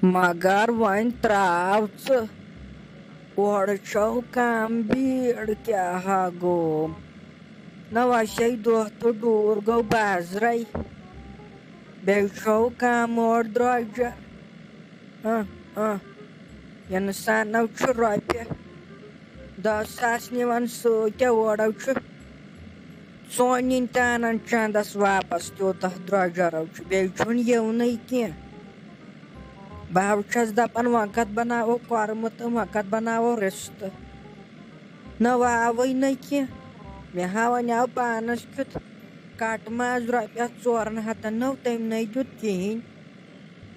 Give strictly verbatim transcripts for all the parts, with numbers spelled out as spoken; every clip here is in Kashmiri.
مگر وۄنۍ ترٛاو ژٕ، اورٕ چھو کم بیٖڑ، کیٛاہ ہا گوٚو؟ نہ وَسے دۄہ تہٕ ڈوٗر گوٚو بازرَے، بیٚیہِ چھو کم اورٕ درٛۄجر۔ اہ، اہ، اِنسانو چھُ رۄپیہِ دَہ ساس نِوان سۭتۍ، تہٕ اورَو چھُ ژونِنۍ تہِ اَنان چندس واپس، تیوٗتاہ درٛۄجرو چھُ، بیٚیہِ چھُنہٕ یِونٕے کینٛہہ۔ بہٕ ہا چھَس دَپان، وۄنۍ کَتھ بَناوو کۄرمہٕ تہٕ وۄنۍ کَتھ بَناوو رِستہٕ۔ نہ واوٕے نہ کینٛہہ۔ مےٚ ہا وَنیٛاو پانَس کیُتھ کَٹہٕ ماز رۄپیَس ژورَن ہَتَن، نہ تٔمۍ نَے دیُت کِہیٖنۍ۔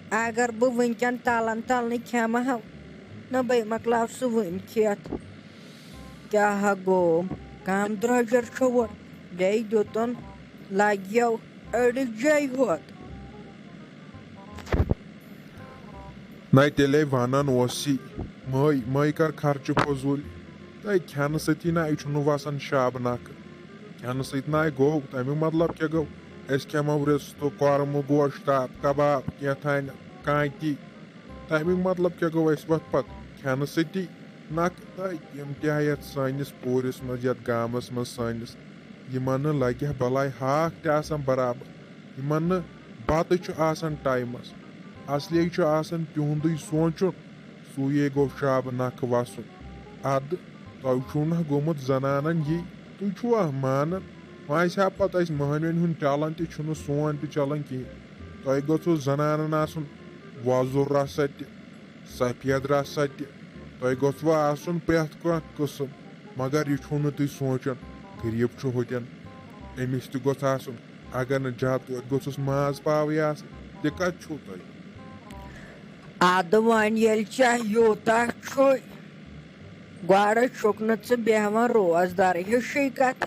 اگر بہٕ وٕنکٮ۪ن تَلَن تَلنٕے کھٮ۪مہٕ ہا، نہ بَے مۄکلاو سُہ وٕنۍ کھٮ۪تھ۔ کیٛاہ ہا گوٚو؟ کَم درٛۄجر چھُ وۄنۍ، بیٚیہِ دیُتُن لَگیو أڑِس جایہِ ہوت۔ نَے تیٚلے وَنان اوسی، مٔے مٔے کر خرچہٕ فضوٗل۔ تہٕ کھٮ۪نہٕ سۭتی نَے چھُنہٕ وَسان شب نکھٕ۔ کھٮ۪نہٕ سۭتۍ نَے گوٚو، تَمیُک مطلب کیٛاہ گوٚو؟ أسۍ کھٮ۪مو رِستہٕ، کۄرمہٕ، گوشتاب، کباب، کینٛہہ تھانۍ کانتی۔ تَمیُک مطلب کیٛاہ گوٚو؟ أسۍ وَتھ پَتہٕ کھٮ۪نہٕ سۭتی نکھٕ۔ تہٕ یِم تہِ آے یَتھ سٲنِس پوٗرِس منٛز، یَتھ گامَس منٛز سٲنِس، یِمَن نہٕ لَگہِ ہا بَلاے ہاکھ تہِ آسان برابر، یِمَن نہٕ بَتہٕ چھُ آسان ٹایمَس، اَصلی چھُ آسان تِہُنٛدُے سونٛچُن، سُے گوٚو شابہٕ نَکھٕ وَسُن۔ اَدٕ تۄہہِ چھُو نہ گوٚمُت زَنانَن یی، تُہۍ چھُوا مانان؟ وۄنۍ آسہِ ہا پَتہٕ اَسہِ مٔہنِوٮ۪ن ہُنٛد چَلان تہِ چھُنہٕ سون تہِ چَلان کِہیٖنۍ۔ تۄہہِ گوٚژھوُ زَنانَن آسُن وۄزُل رَژھا تہِ، سفید رَژھا تہِ۔ تۄہہِ گوٚژھوُ آسُن پرٛٮ۪تھ کانٛہہ قٕسٕم، مگر یہِ چھُو نہٕ تُہۍ سونٛچان، غریٖب چھُ ہوٚتٮ۪ن، أمِس تہِ گوٚژھ آسُن۔ اگر نہٕ زیادٕ توتہِ گوٚژھُس ماز پاوٕے آسٕنۍ، تہِ کَتہِ چھُو تۄہہِ؟ اَدٕ وۄنۍ ییٚلہِ ژےٚ یوٗتاہ چھُے، گۄڈٕ چھُکھ نہٕ ژٕ بیٚہوان روزدار ہِشٕے کَتھ۔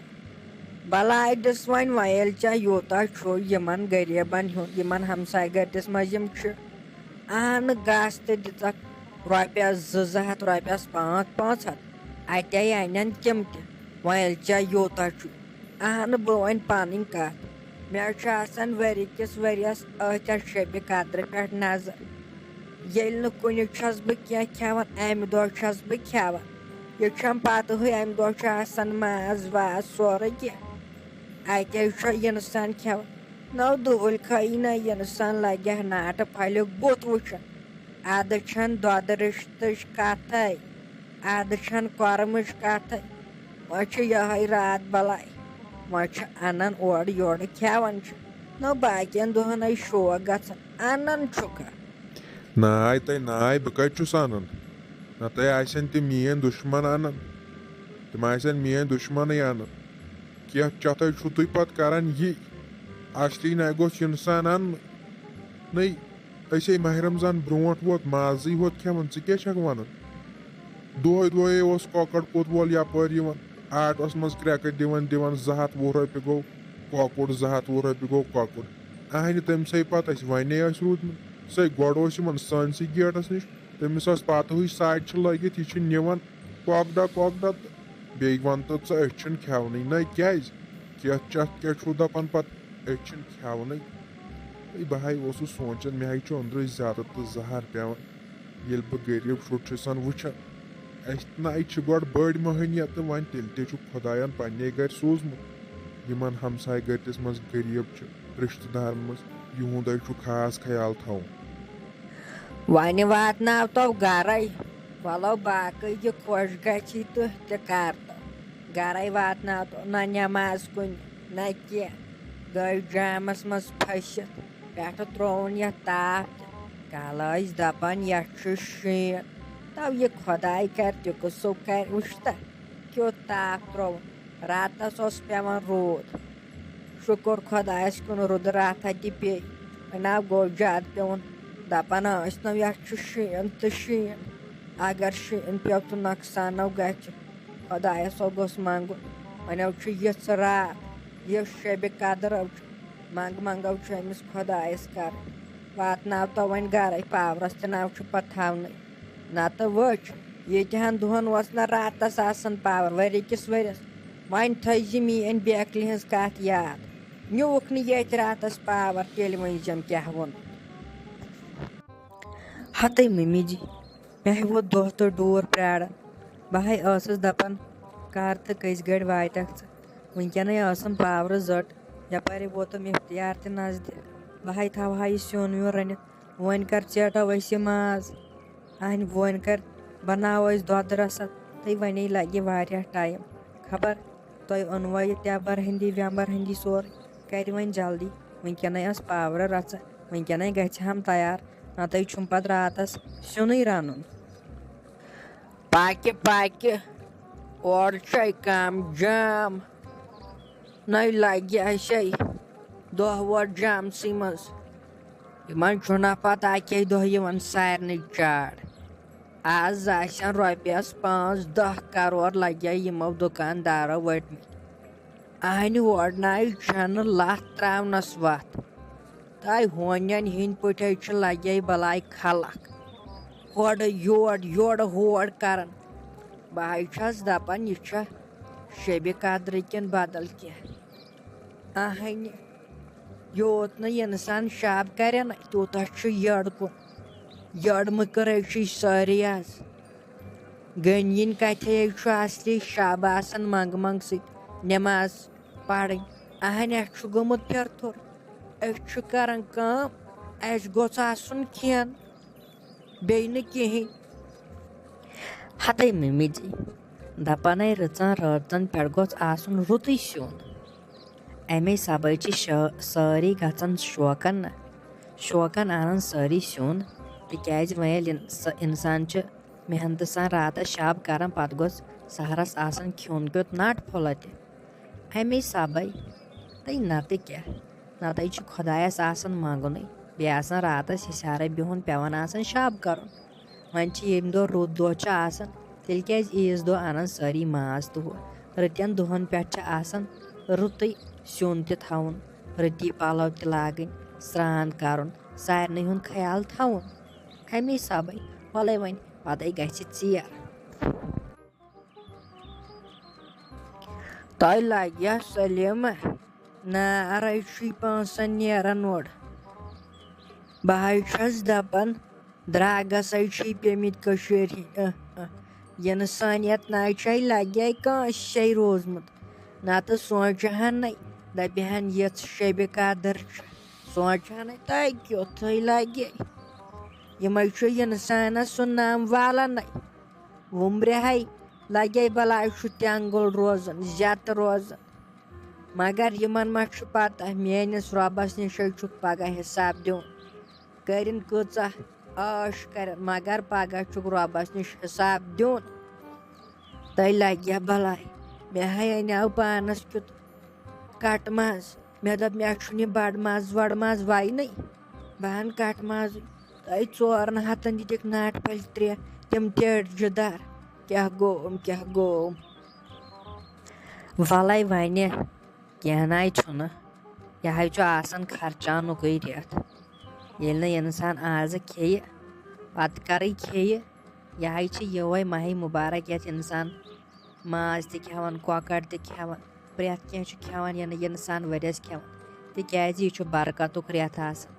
بَلاے دِس وۄنۍ، وۄنۍ ییٚلہِ ژےٚ یوٗتاہ چھُے یِمَن غریٖبَن ہُنٛد، یِمَن ہمسایہِ گَرِ دِس منٛز یِم چھِ، اَہنہٕ گژھ تہٕ دِژَکھ رۄپیَس زٕ زٕ ہَتھ، رۄپیَس پانٛژھ پانٛژھ ہَتھ، اَتے اَنَن تِم تہِ۔ وۄنۍ ییٚلہِ ژےٚ یوٗتاہ چھُے، اَہنہٕ بہٕ وَنہٕ پَنٕنۍ کَتھ، مےٚ چھُ آسان ؤری کِس ؤریَس أتھۍ شبِ قدرٕ پٮ۪ٹھ نظر۔ ییٚلہِ نہٕ کُنہِ چھَس بہٕ کینٛہہ کھٮ۪وان، اَمہِ دۄہ چھَس بہٕ کھٮ۪وان۔ یہِ چھَم پَتہٕے، اَمہِ دۄہ چھُ آسان ماز واز سورُے کینٛہہ۔ اَتے چھُ اِنسان کھٮ۪وان۔ نو دُہُل کھایی نہ اِنسان، لگہِ ہا ناٹہٕ پھلیُک بُتھ وٕچھُن۔ اَدٕ چھَنہٕ دۄدٕ رِشتٕچ کَتھَے، اَدٕ چھَنہٕ کۄرمٕچ کَتھَے۔ وۄنۍ چھِ یِہوٚے راتھ بَلاے۔ وۄنۍ چھِ اَنان اورٕ یورٕ کھٮ۪وان چھِ۔ نہ باقیَن دۄہَن ہے شوق گژھان، اَنان چھُکھا؟ ناے تۄہہِ ناے، بہٕ کَتہِ چھُس اَنان؟ نہ تۄہہِ آسن تِم میٛٲنۍ دُشمَن اَنان، تِم آسن میٛٲنۍ دُشمَنٕے اَنان۔ کینٛہہ چَتھَے چھُو تُہۍ پَتہٕ کَران یہِ، اَصلی نہ گوٚژھ اِنسان اَننُے۔ أسے ماہِ رمضان برونٛٹھ ووت مازٕے ہوت کھٮ۪وان، ژٕ کیٛاہ چھَکھ وَنان؟ دۄہَے دۄہَے اوس کۄکَر پوٚت وول یَپٲرۍ یِوان، آٹَس منٛز کرٛٮ۪کہٕ دِوان دِوان، زٕ ہَتھ وُہ رۄپیہِ گوٚو کۄکُر، زٕ ہَتھ وُہ رۄپیہِ گوٚو کۄکُر۔ اَہنہِ تَمہِ سٕے پَتہٕ أسۍ وَنے ٲسۍ روٗدمٕتۍ، سُے گۄڈٕ اوس یِمَن سٲنسٕے گیٹَس نِش، تٔمِس ٲس پَتہٕ ہٕے ساڑِ چھِ لٲگِتھ، یہِ چھِ نِوان کۄکڑا کۄکڑا تہٕ بیٚیہِ وَن تہٕ ژٕ، أسۍ چھِنہٕ کھٮ۪ونٕے۔ نہ کیٛازِ؟ کیٛاہ چَتھ کیٛاہ چھُو دَپان پَتہٕ، أسۍ چھِنہٕ کھٮ۪ونٕے؟ ہے، بہٕ ہَے اوسُس سونٛچان، مےٚ ہَے چھُ أنٛدرَے زیادٕ تہٕ زَہر پٮ۪وان، ییٚلہِ بہٕ غریٖب شُر چھُسَن وٕچھان۔ اَسہِ نَے چھِ گۄڈٕ بٔڑۍ مٔہنِیَت تہٕ وۄنۍ تیٚلہِ تہِ چھُ خۄدایَن پنٛنے گَرِ سوٗزمُت۔ یِمَن ہمسایہِ گَرِس منٛز غریٖب چھِ، رِشتہٕ دارَن منٛز، یِہُنٛدَے چھُ خاص خیال تھاوُن۔ وۄنۍ واتناو تو گرے، وَلو باقٕے یہِ خۄش گژھی تہٕ تہِ کر تو۔ گرے واتناو تو، نہ نٮ۪ماز کُنہِ، نہ کینٛہہ۔ گٔے جامَس منٛز پھٔسِتھ، پٮ۪ٹھٕ ترٛووُن یَتھ تاپھ تہِ۔ کالہٕ ٲسۍ دَپان یَتھ چھُ شیٖن، تو یہِ خۄداے کر تہِ قٕصو کر، وٕچھتہ کیُتھ تاپھ ترٛووُن۔ راتَس اوس پٮ۪وان روٗد۔ شُکُر خۄدایَس کُن، رُدٕ راتھا تہِ پیٚیہِ۔ وۄنۍ نہ گوٚو زیادٕ پیوٚن۔ دَپان ٲسۍ نہٕ یَتھ چھُ شیٖن تہٕ شیٖن۔ اگر شیٖن پیوٚو تہٕ نۄقصانو گژھِ۔ خۄدایَس سو گوٚژھ منٛگُن۔ وۄنۍ چھُ یِژھ راتھ، یِژھ شبِ قدرو چھُ۔ منٛگ منٛگو چھُ أمِس خۄدایَس کَرٕنۍ۔ واتناو تو وۄنۍ گَرَے، پاورَس تہِ ناو چھُ پَتہٕ تھاونٕے۔ نَتہٕ وٕچھ، ییٖتِہَن دۄہَن اوس نہٕ راتَس آسان پاوَر، ؤری کِس ؤرِیَس۔ وۄنۍ تھٲیزِ میٛٲنۍ بیکلہِ ہٕنٛز کَتھ یاد۔ نیوٗکھ نہٕ ییٚتھۍ راتَس پاوَر، تیٚلہِ ؤنۍزٮ۪م کیٛاہ ووٚن۔ ہتے مٔمی جی، مےٚ ہے ووت دۄہ تہٕ ڈوٗر پرٛاران۔ بہٕ ہے ٲسٕس دَپان، کَر تہٕ کٔژِ گٲڑۍ واتٮ۪کھ ژٕ؟ وٕنکٮ۪نَے ٲسٕم پاورٕ زٔٹ، یَپٲرۍ ووتُم اِفتار تہِ نزدیٖک۔ بہٕ ہے تھاوٕ ہا یہِ سیُن ویُن رٔنِتھ، وۄنۍ کَر ژیٹو أسۍ یہِ ماز؟ اَہَنہِ وۄنۍ کَر بَناوو أسۍ دۄدٕ رَسَتھ؟ تہٕ وَنے لَگہِ واریاہ ٹایم۔ خبر تۄہہِ اوٚنوا یہِ تٮ۪مبَر ہٕنٛدی وٮ۪مبَر ہٕنٛدی سورُے؟ کَرِ وۄنۍ جلدی، وٕنکٮ۪نَے ٲس پاورٕ رَژھا، وٕنکٮ۪نَے گژھِ ہم تیار، نَتہٕ چھُم پَتہٕ راتَس سیُنٕے رَنُن۔ پاکہِ پاکہِ، اورٕ چھے کم جام، نَے لَگہِ اَسے دۄہ ووت جامسٕے منٛز۔ یِمَن چھُنہ پَتہ اَکے دۄہ یِوان سارنٕے چاڑ۔ آز آسن رۄپیَس پانٛژھ دَہ کرور لَگے یِمو دُکاندارو ؤٹمٕتۍ۔ اَہنہِ وۄڑنایہِ چھَنہٕ لَتھ ترٛاونَس وَتھ۔ تہٕ ہونٮ۪ن ہِنٛدۍ پٲٹھۍ چھِ لَگے بَلاے خلق۔ ہورٕ یور، یورٕ ہور کران۔ بہٕ حظ چھَس دَپان، یہِ چھا شیٚبہِ قدرٕ کِنہٕ بدل کینٛہہ؟ اَہنہِ، یوٗت نہٕ اِنسان شب کرِ نہ، تیوٗتاہ چھُ یٔڑ کُن۔ یٔڑ مٔکٕرے چھِ سٲری آز۔ گٔنۍ یِنۍ کَتھے چھُ اصلی شب آسان منٛگہٕ منٛگہٕ سۭتۍ نٮ۪ماز پرٕنۍ۔ اہنہِ، اَسہِ چھُ گوٚمُت پھِرٕ تھوٚر۔ أسۍ چھِ کران کٲم، اَسہِ گوٚژھ آسُن کھٮ۪ن، بیٚیہِ نہٕ کِہیٖنۍ۔ ہتے مٔمی جی، دَپان ہے رٕژَن رٲژَن پٮ۪ٹھ گوٚژھ آسُن رُتُے سیُن۔ اَمے سببے چھِ شٲ-، سٲری گژھان شوقن نہ، شوقن اَنان سٲری سیُن، تِکیٛازِ وۄنۍ ییٚلہِ اِنس-، اِنسان چھُ محنتہٕ سان راتس شب کران، پتہٕ گوٚژھ سحرس آسان کھیوٚن کیُتھ نٹ پھوٚلہ تہِ۔ اَمے سببے۔ تہٕ نتہٕ کیٛاہ؟ نتہٕ چھُ خۄدایس آسان منٛگُنٕے، بیٚیہِ آسان راتس حِسارے بِہُن، پٮ۪وان آسان شب کرُن۔ وۄنۍ چھِ ییٚمہِ دۄہ رُت دۄہ چھُ آسان، تیٚلہِ کیٛازِ عیٖذ دۄہ انان سٲری ماز تہٕ ہُہ؟ رٕتٮ۪ن دۄہن پٮ۪ٹھ چھِ آسان رُتُے سیُن تہِ تھاوُن، رٕتی پلو تہِ لاگٕنۍ، سرٛان کرُن، سارنٕے ہُنٛد خیال تھاوُن۔ اَمی سببے، وَلَے وۄنۍ، پَتَے گژھِ ژیر۔ تۄہہِ لَگہِ سلیمہ نارے چھُے پانٛژَن نیران اورٕ۔ بہٕ حظ چھَس دَپان، درٛاگَس حظ چھُے پیٚمٕتۍ کٔشیٖرِ ہِنٛدۍ۔ اہ، اہ۔ یہِ نہٕ سانیت نہ چھے لَگہِ کٲنٛسہِ روٗزمُت۔ نَتہٕ سونٛچہِ ہَن نَے، دَپہِ ہَن، یِژھ شیٚبہِ قدٕر چھِ۔ سونٛچہِ ہَن نَے، تۄہہِ کیُتھُے لَگہِ۔ یِمَے چھُ اِنسانَس سُہ نام والَنَے۔ وُمرِ ہے لَگے بَلاے چھُ تٮ۪نٛگُل روزان، زیٚتہٕ روزان۔ مگر یِمَن ما چھُ پَتہ، میٛٲنِس رۄبَس نِش ہے چھُکھ پَگاہ حِساب دیُن۔ کٔرِن کۭژاہ عٲش کَرَن، مگر پَگاہ چھُکھ رۄبَس نِش حِساب دیُن۔ تۄہہِ لَگہِ ہا بَلاے۔ مےٚ ہے اَنیٛاو پانَس کیُتھ کَٹہٕ ماز۔ مےٚ دوٚپ، مےٚ چھُنہٕ یہِ بَڑٕ ماز وَڑٕ ماز وَینٕے۔ بہٕ اَنہٕ کَٹہٕ مازٕے۔ تۄہہِ ژورَن ہَتَن دِتِکھ ناٹہِ پھٔلۍ ترٛےٚ، تِم تیٹہِ جہِ دار۔ کیٛاہ گوٚوُم، کیٛاہ گوٚوُم؟ وَلَے وَنہِ، کینٛہہ نَے چھُنہٕ۔ یہِ ہے چھُ آسان خرچاونُکُے رٮ۪تھ۔ ییٚلہِ نہٕ اِنسان آزٕ کھیٚیہِ، پَتہٕ کَرٕے کھیٚیہِ؟ یہِ ہے چھِ یِہوٚے ماہِ مُبارک، یَتھ اِنسان ماز تہِ کھٮ۪وان، کۄکَر تہِ کھٮ۪وان، پرٛٮ۪تھ کینٛہہ چھُ کھٮ۪وان، یہِ نہٕ اِنسان ؤرِیَس کھٮ۪وان۔ تِکیٛازِ یہِ چھُ برکتُک رٮ۪تھ آسان۔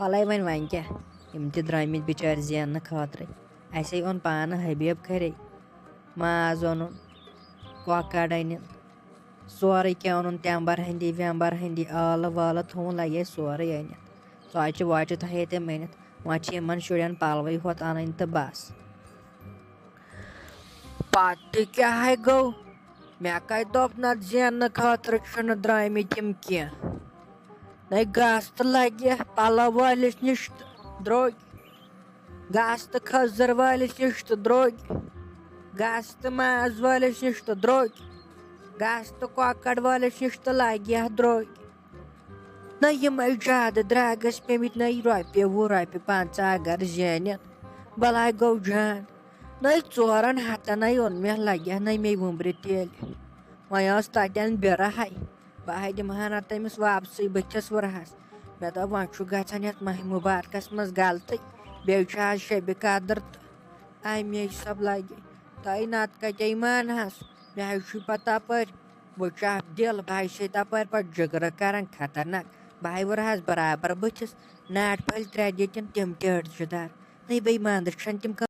وَلَے وۄنۍ، وۄنۍ کیٛاہ؟ یِم تہِ درٛامٕتۍ بِچٲرۍ زیننہٕ خٲطرَے۔ اَسے اوٚن پانہٕ حبیب کھرے۔ ماز اوٚنُن، کۄکَر أنِن، سورُے کینٛہہ اوٚنُن، تٮ۪مبَر ہٕنٛدی وٮ۪مبَر ہٕنٛدی، ٲلہٕ وٲلہٕ تھوٚوُن، لَگے سورُے أنِتھ۔ ژۄچہِ وۄچہِ تھایے تٔمۍ أنِتھ۔ وۄنۍ چھِ یِمَن شُرٮ۪ن پَلوٕے ہوت اَنٕنۍ تہٕ بَس۔ پَتہٕ تہِ کیٛاہ ہے گوٚو؟ مےٚ کَتہِ دوٚپ نَتہٕ زیننہٕ خٲطرٕ چھِنہٕ درٛامٕتۍ یِم کینٛہہ؟ نَے گاسہٕ تہٕ لَگہِ پَلو وٲلِس نِش تہٕ درٛوٚگۍ، گاسہٕ تہٕ کھٔزٕر وٲلِس نِش تہٕ درٛوٚگۍ، گاسہٕ تہٕ ماز وٲلِس نِش تہٕ درٛوٚگۍ، گاسہٕ تہٕ کۄکَر وٲلِس نِش تہٕ لَگہِ ہا درٛوٚگۍ۔ نہ یِمَے زیادٕ درٛاگَس پیٚمٕتۍ، نہ رۄپیہِ وُہ، رۄپیہِ پنٛژاہ اگر زینن، بَلاے گوٚو جان۔ نَے ژورَن ہَتَن ہے اوٚن مےٚ، لَگہِ ہا نَے مے وُمبرِ تیٚلہِ۔ وۄنۍ ٲس تَتٮ۪ن بِرٕ ہَے، بہٕ ہَے دِمہٕ ہا نہ تٔمِس واپسٕے بٕتھِس وُرہَس۔ مےٚ دوٚپ، وۄنۍ چھُ گژھان یَتھ ماہِ مُبارکَس منٛز غلطٕے، بیٚیہِ چھُ آز شیٚبہِ قدٕر تہٕ اَمے سب لَگہِ۔ تۄہہِ نَتہٕ کَتے مانہَس، مےٚ حظ چھُے پَتہ تَپٲرۍ، بہٕ چھُ اَکھ دِل، بہٕ حظ چھے تَپٲرۍ پَتہٕ جِگرٕ کَران خطرناک۔ بہٕ ہَے وُرہَس برابر بٕتھِس، ناٹہِ پھٔلۍ ترٛےٚ دِتِن تِم ٹیٹھ جہِ دار۔ نَے بے ایٖماندار چھَنہٕ تِم